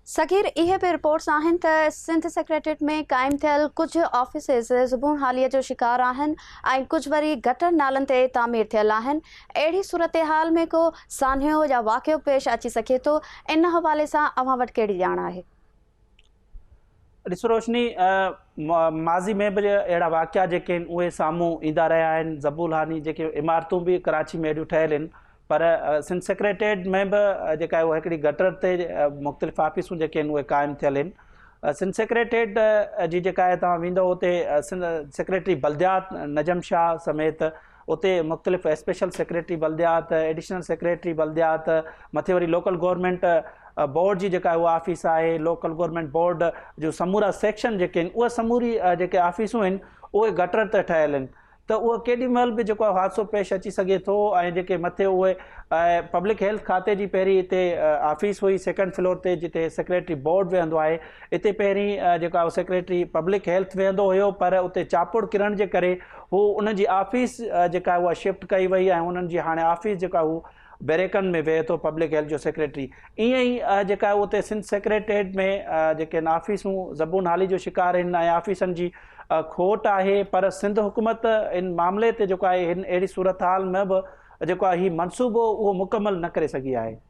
صغير اهي به رپورٽس آهن ته سنڌ سيڪريٽريٽ ۾ قائم ٿيل ڪجهه آفيسز زبون حالي جو شڪار آهن ۽ ڪجهه وري گٽر نالن تي تعمير ٿيل آهن اهڙي صورتحال ۾ ڪو سانحو يا واقعو پيش اچي سگهي ٿو ان حوالي سان اوهان وٽ ڪهڙي ڄاڻ آهي؟ ڏسو روشني ماضي ۾ به اهڙا واقعا جيڪي آهن اهي سامهون ايندا رهيا آهن زبون حالي جيڪي عمارتون به ڪراچي ۾ اهڙيون ٺهيل آهن پر سنڌ سيڪريٽريٽ ۾ به جيڪا آهي اها هڪڙي گٽر تي مختلف آفيسون جيڪي آهن اهي قائم ٿيل آهن سنڌ سيڪريٽريٽ جي جيڪا آهي توهان ويندو اتي سنڌ سيڪريٽري بلديات نجم شاهه سميت اتي مختلف اسپيشل سيڪريٽري بلديات ايڊيشنل سيڪريٽري بلديات مٿي وري لوڪل گورنمينٽ بورڊ جي جيڪا اها آفيس آهي لوڪل گورنمينٽ بورڊ جو سمورا سيڪشن جيڪي آهن اهي سموري جيڪي آفيسون آهن اهي گٽر تي ٺهيل آهن ته اهو ڪيڏي مهل به جيڪو آهي حادثو پيش اچي سگهي ٿو ۽ جيڪي مٿي اهي پبلڪ هيلٿ کاتي جي پهرين هتي آفيس هئي سيڪنڊ فلور تي جتي سيڪريٽري بورڊ ويهندو آهي اتي پهرين جيڪو آهي سيڪريٽري پبلڪ هيلٿ ويهندو هيو پر اتي چاپڙ ڪرڻ جي ڪري هو ان جي آفيس جيڪا آهي اها شفٽ ڪئي وئي ۽ انهن جي هاڻي آفيس جيڪو آهي هو بيريڪن ۾ ويهي ٿو پبلڪ هيلٿ جو سيڪريٽري ائين ئي جيڪا آهي اتي سنڌ سيڪريٽريٽ ۾ جيڪي آهن آفيسون زبون حالي جو شڪار آهن ۽ آفيسن جي کوٽ آهي پر سنڌ حڪومت ان معاملي تي جيڪو آهي هن اهڙي صورتحال ۾ به جيڪو آهي هي منصوبو اهو مڪمل نه ڪري سگهي آهي.